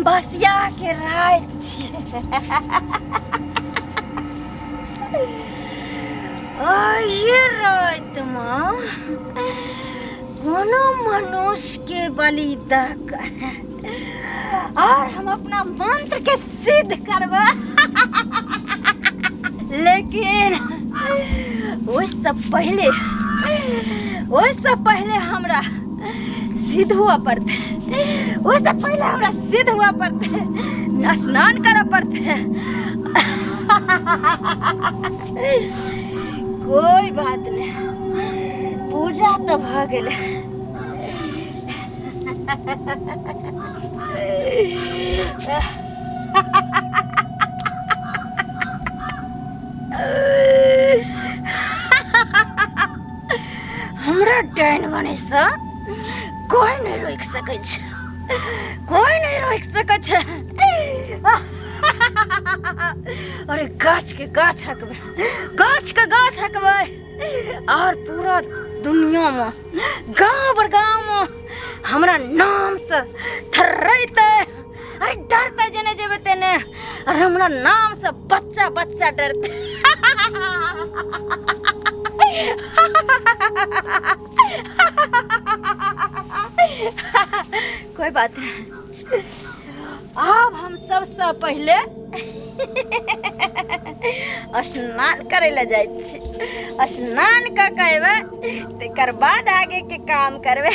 अम्बसिया के राति छियै। एहि रातिमे कोनो मनुष्यके बलि दऽ कऽ आओर हम अपना मंत्रके सिद्ध करबै, लेकिन ओहिसँ पहिले हमरा सिद्ध हुअ पड़तै। ओहिसँ पहिले हमरा सिद्ध हुअ पड़तै, स्नान करऽ पड़तै। कोई बात नहीं, पूजा तऽ भऽ गेलै। हमरा डाइन बनैसँ कोई नहि रोकि सकै छै, कोई नहि रोकि सकै छै। अरे, गाछ के गाछ हकबै, गाछ के गाछ हकबै और पूरा दुनिया में, गांव पर गांव में हमरा नाम से थर्रैते, अरे डरते जेने जेबै तेने और हमरा नाम से बच्चा बच्चा डरते। कोई बात नहीं, आब हम सबसे पहिले स्नान करे ला जाइ छी। स्नान कऽ के अयबै, तकर बाद आगे के काम करबै।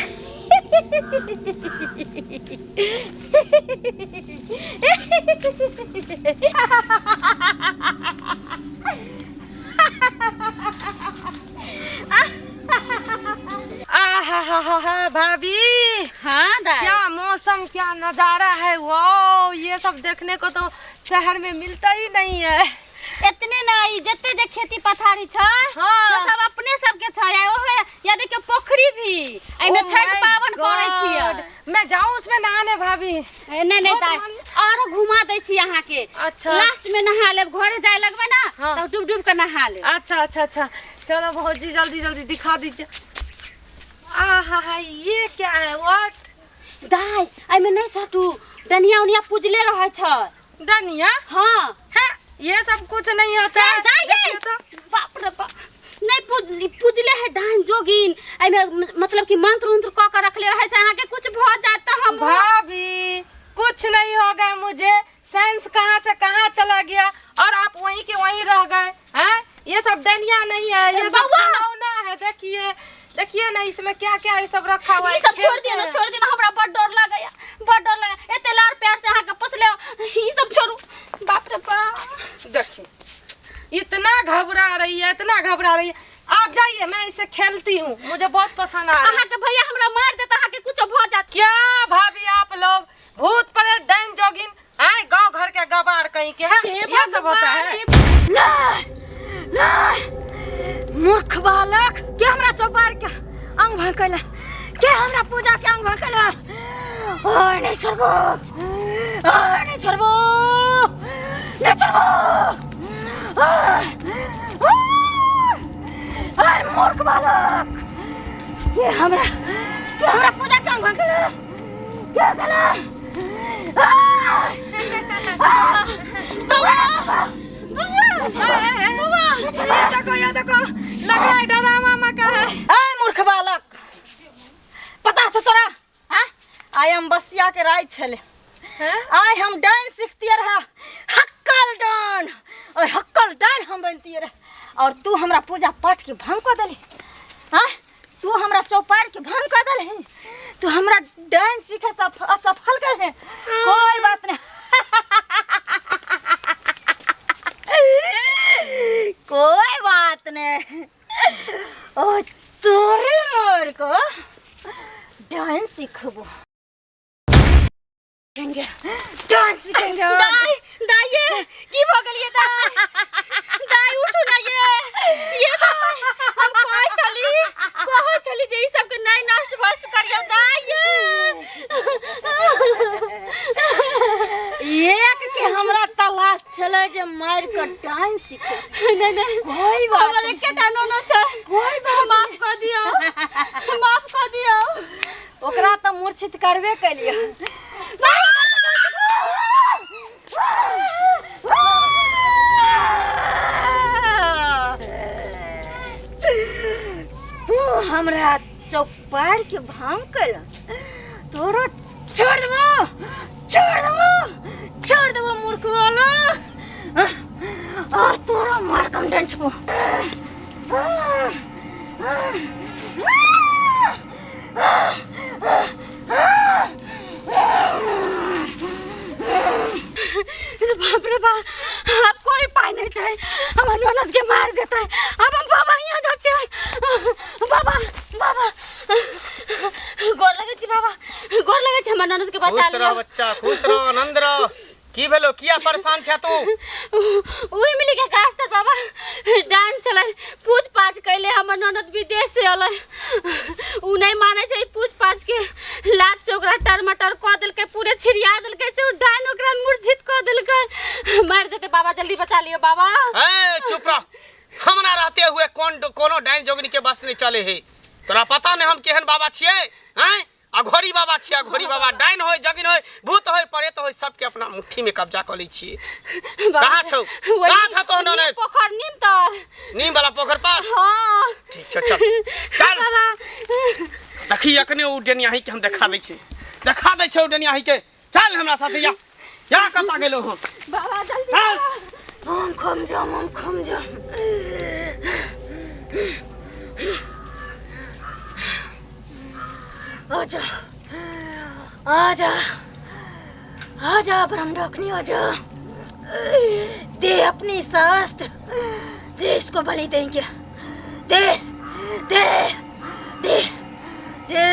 आहा भाभी! हाँ दाई। क्या मौसम, क्या नज़ारा है! वाओ, ये सब देखने को तो शहर में मिलता ही नहीं है। एतने ना, ई जते जे खेती पथारी छै, से सब अपने सबके छै। आ ओहे या देखियौ पोखरी भी, एहिमे Oh छठि my पाबनि करै छियै। God! मैं जाऊँ उसमें नहाने भाभी? ए, नहीं नहीं बहुत दाई, आरो घुमा दै छी अहाँके। अच्छा। लास्ट में नहा लेब, घरे जाय लगबै ना, तब डूब डूब के नहा लेब। अच्छा अच्छा, चलो भौजी, जल्दी जल्दी दिखा दीजिए। आहा हा, ये क्या है? What? दाई, एहिमे नहीं सटू, डनिया उनिया पुजले रहै छै। डनिया? हाँ। है, ये सब कुछ नहीं होता है। दाई, देखिए तो। बाप रे बाप, नहीं, पूजले है डाइन जोगिन एहिमे, मतलब कि मंत्र उंत्र कऽ के रखले रहै छै। अहाँके कुछ भऽ जायत तऽ हम भाभी, कुछ नहीं होगा मुझे। साइंस कहाँ से कहाँ चला गया और आप वहीं के वहीं रह गए हैं। ये सब डनिया नहीं है, ये सब बउआ! खिलौना है। देखिए, देखिए ना, इसमें क्या क्या ये सब रखा हुआ है। ई सब छोड़ खेलते दियौ ना। हैं। छोड़ दियौ ना, हमरा बड़ डर लागैया, बड़ डर लागैया। एते लाड़ प्यार से अहाँके पोसले, ई सब छोड़ू, बाप रे बाप। देखिए, इतना घबरा रही है, इतना घबरा रही है। आप जाइए, मैं इसे खेलती हूँ, मुझे बहुत पसंद आ रहा है। अहाँके भैया हमरा मार देता, अहाँके कुछ भऽ जात। क्या भाभी, आप लोग भूत प्रेत डाइन जोगिन हैं, गांव घर के गवार कहीं के हैं। हे ये सब होता भगवान, है। हे नहीं नहीं, मूर्ख बालक, के हमरा चौपार के अंग भंग कैला? के हमरा पूजा के अंग भंग कैला? ओए, नहीं छोड़बो, ओए, नहीं छोड़बो, नहीं छोड़बो। ओए, ओए, ओए, मूर्ख बालक, के हमरा पूजा के अंग भंग कैला? के कैला? बौआ, बौआ, ये देखो, ये देखो, लग रहा है डरावा मका है। ए मूर्ख बालक, पता छौ तोरा? हाँ, आइ हम बसिया के राय छले। हैं? आइ हम डांस सीखतियै रहे, हक्कल डान, ओहि हक्कल डान हम बनतियै रहे और तू हमरा पूजा पाठ के भंग कऽ देलही। हाँ, तू हमरा चौपार के भंग कऽ देलही, तू हमरा डांस सीखे से असफल कर दे। कोई बात नहीं, कोई बात नहीं, ओ तोरे मार को डांस सीखबो, डांस सीखेंगे। दाई, दाई, ये की भऽ गेलियै दाई? दाई, उठू ना। ये दाई, हम कहै छली जे ई सबके नहि नष्ट भ्रष्ट करियौ दाई ये। एक के हमरा तलाश छलै जे मारि कऽ डांस सीखो। नहीं नहीं, कोई बात हमर एकेटा ननद छै। कोई बात माफ कऽ दियौ, माफ कऽ दियौ। ओकरा तऽ मूर्छित करबे केलियै। के भांग कैला तोरा छोड़ देबो, छोड़ देबो, छोड़ देबो मूर्ख वाला। और तोरा मार कम डेंच को। बाप रे बाप, अब कोई पाई नहीं चाहिए, हमर ननद के मार देता है। अब हम बाबा यहाँ जा छियै। बाबा बाबा गोर लगै छी, बाबा गोर लगै छी, हमर ननद के बचा खुश रह लिअ। बच्चा, खुश रह, आनंद रह। की भेलो, किया परेशान छे तू? उही मिली के गाछ तर बाबा डान चलै, पूछ पाछ कैले हमर ननद विदेश से अलै, उ नहीं मानै छै पूछ पाछ के, लात से ओकरा टर मटर कऽ देलकै, पूरे छिड़िया देलकै, से उ डाइन ओकरा मूर्छित कऽ देलकै, मारि देतै बाबा, जल्दी बचा लियौ बाबा। ए चुप रह, हमरा रहते हुए कौन कोनो डाइन जोगिनी के बस नहीं चले हे। तोरा पता नहीं हम केहन बाबा छियै? हैं, अघोरी बाबा छियै, अघोरी बाबा। डाइन होय, जगिन होय, भूत होय, प्रेत होय, सबके अपना मुट्ठी में कब्जा कऽ लै छियै। कहाँ छौ? कहाँ छौ तोहर ननद? पोखर नीम तर। नीम वाला पोखर पर? हाँ। ठीक छौ, चल चल। बाबा देखी अखने उ डेनियाही के हम देखा दै छी, देखा दै छै उ डेनियाही के। चल हमरा साथे, या या कतऽ गेलौ हम? बाबा जल्दी चल। हम खम जाम, हम खम जाम। आजा आजा आजा ब्रह्म डाकनी आजा, दे अपनी शास्त्र, दे इसको बलि देंगे, दे दे दे दे।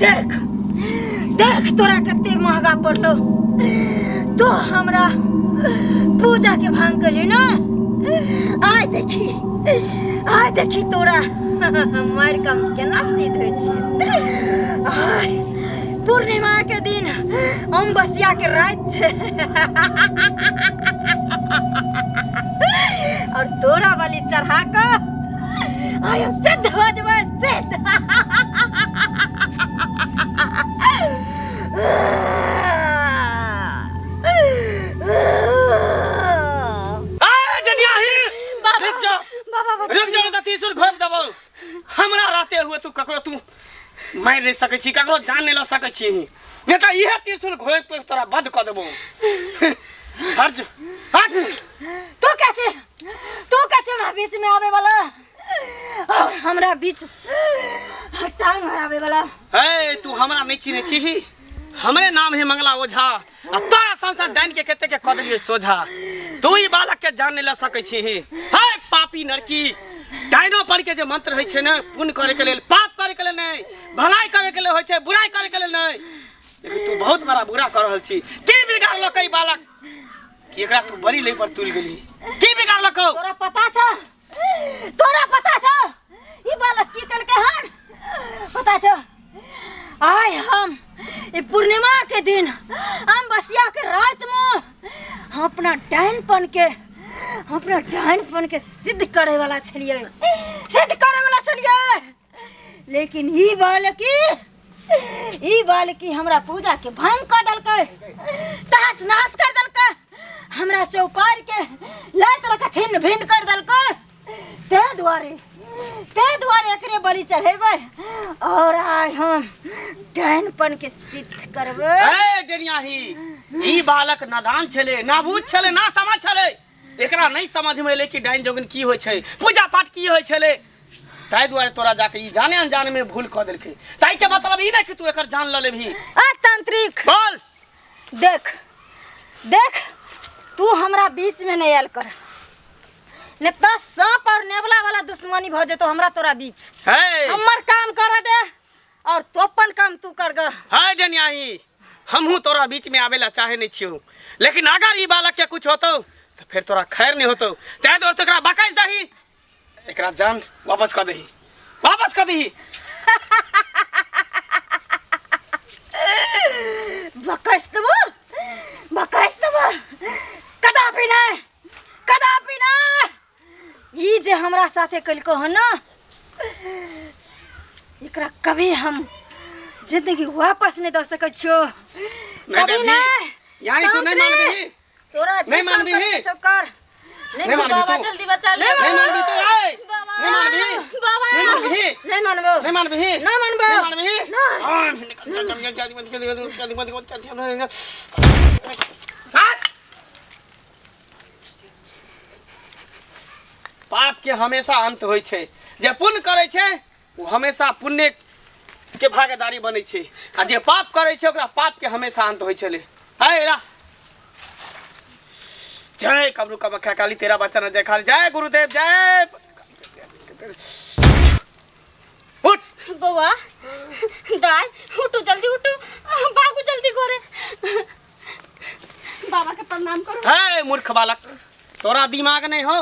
देख देख तोरा कते महंगा पड़लो, तू हमरा पूजा के भांग करी ना। आय देखी, आय देखी तोरा मार कम केना सिद्ध होइ छै। आय पूर्णिमा के दिन अमावस्या के रात छै और तोरा वाली चढ़ा के आय हम सिद्ध हो जबै, सिद्ध। ए डेनियाही, रुक जा, बाबा रुक जा, नहीं तऽ तीसुर घोप देबौ। हमरा रहते हुए तू ककरो तू मारि नहि सकै छी, ककरो जान नहि लऽ सकै छी, नहि तऽ इहे त्रिशूल घोपि के तोरा बध कऽ देबौ। हट जो, हट। तू के छी, तू के छी हमरा बीच में आवे वाला और हमरा बीच टांग अड़ावे वाला? ए तू हमरा नहीं चिन्है छीही, हमरे नाम है मंगला ओझा, आ तोरा संसार डाइन के कते के कऽ देलियै सोझा। तू ई बालक के जान नहि लऽ सकै छीही। हे पापी नरकी, डाइनो पर के जे मंत्र होइ छै ने, पुण्य करे के लेल, पाप करे के लेल नहि, भलाई करे के लेल होइ छै, बुराई करे के लेल नहि। लेकिन तू बहुत बड़ा बुरा कर रहल छी। की बिगाड़लकै ई बालक कि एकरा तू बड़ी लै पर तुल गेली? की बिगाड़लकौ? तोरा पता छौ, तोरा पता छौ ई बालक की कलकै हन? पता छौ? आइ हम ई पूर्णिमा के दिन अमावस्या के रात में हम अपना डाइनपन के, हम अपना डाइनपन के सिद्ध करे वाला छलियै, सिद्ध करे वाला छलियै। लेकिन ई बालकी, ई बालकी हमरा पूजा के भंग कर देलकै, तहस नहस कर देलकै, हमरा चौपार के लात लऽ कऽ छिन्न भिन्न कर देलकै। ताहि दुआरे, ताहि दुआरे एकरे बलि चढ़ेबै और आइ हम डाइनपन के सिद्ध करबै। ए डेनियाही, ई बालक नादान छलै, नाबूद छलै, ना समझ छलै। एकरा नहीं समझ में एलै कि डाइन जोगिन की होइ छै, पूजा पाठ की होइ छलै। ताहि दुआरे तोरा जाके ई जाने अनजाने में भूल कऽ देलकै। ताहि के मतलब ई नहि कि तू एकर जान लऽ लेबही। आ तांत्रिक बोल। देख देख, तू हमरा बीच में नहीं आयल कर, नहीं तो सांप और नेवला वाला दुश्मनी भऽ जेतो हमरा तोरा बीच। हे हमर काम कर दे और तो अपन काम तू कर ग। हे डेनियाही, हमहूँ तोरा बीच में आवे ला चाहे नहीं छियौ, लेकिन अगर ई बालक के कुछ होतौ तो फिर तोरा खैर नहीं होतौ। ताहि दुआरे तो एकरा बकैस दही, एकरा जान वापस कऽ दही, वापस कऽ दही। बकैस देबो, बकैस देबो, कदापि नहीं, कदापि नहीं। ई जे हमरा साथे कलको हन ना, एकरा कभी हम जिंदगी वापस नहीं दऽ सकै छियो। नहीं कभी देबही। नहीं। यानी तू नहीं मानबही। तोरा जे नहीं काम मानबही। करके छौ कर। नहीं मानबही बाबा तू। जल्दी बचा ले। नहीं मानबही तू, ऐ। बाबा। नहीं मानबही। बाबा। नहीं मानबही। नहीं मानबो। नहीं मानबही। नहीं मानबो। नहीं मानबही। नहीं। हाँ। पाप के हमेशा अंत होइ छै। जे पुण्य करै छै ओ हमेशा पुण्य के भागीदारी बनै छै, आ जे पाप करै छै ओकरा पाप के हमेशा अंत होइ छलै। है रा जय कमरू कमख्या काली, तेरा बच्चा न जय खाली, जय गुरुदेव जय। उठ बौआ दाई उठू जल्दी उठू, बाबू जल्दी घरे, बाबा के प्रणाम करो। है मूर्ख बालक, तोरा दिमाग नहीं हो,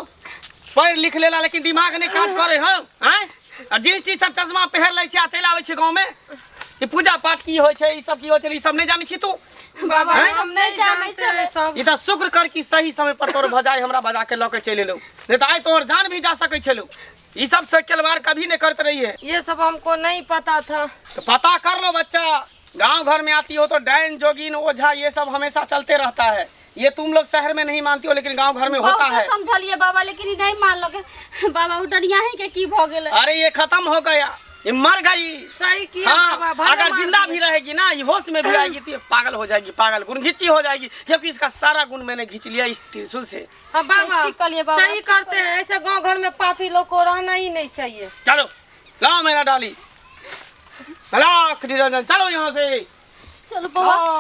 पढ़ लिख लेला लेकिन दिमाग नहीं काज करे हो। आँय, आ जे चीज सब चश्मा पहिर लै छै आ चलि आबै छै गाँव में, ई पूजा पाठ की होइ छै, ई सब की होइ छै, ई सब नहीं जानै छी तू। बाबा हैं? हम नहीं जानते हैं सब। ई तऽ शुक्र कर कि सही समय पर तोर भजाई हमरा बजा के लऽ के चलि एलौ, नहीं तऽ आइ तोहर जान भी जा सकै छलौ। ई सब से खेलवाड़ कभी नहीं करते रही है। ये सब हमको नहीं पता था। तो पता कर लो बच्चा, गांव घर में आती हो तो डायन जोगिन ओझा ये सब हमेशा चलते रहता है। ये तुम लोग शहर में नहीं मानती हो लेकिन गांव घर में होता बहुत है। समझलिए बाबा लेकिन ई नहीं मानलक बाबा, उ डरिया है के की भ गेलै। अरे ये खत्म हो गया, ये मर गई। सही किया हाँ, बाबा, भले अगर मार जिंदा दिए। भी रहेगी ना, ये होश में भी आएगी तो ये पागल हो जाएगी, पागल गुण घिची हो जाएगी, क्योंकि इसका सारा गुण मैंने घिंच लिया इस त्रिशूल से। हाँ बाबा ठीक कहलिए बाबा, सही करते हैं, ऐसे गांव घर में पापी लोग को रहना ही नहीं चाहिए। चलो लाओ मेरा डाली, लाख निरंजन, चलो यहाँ से। चलो बौआ। हाँ।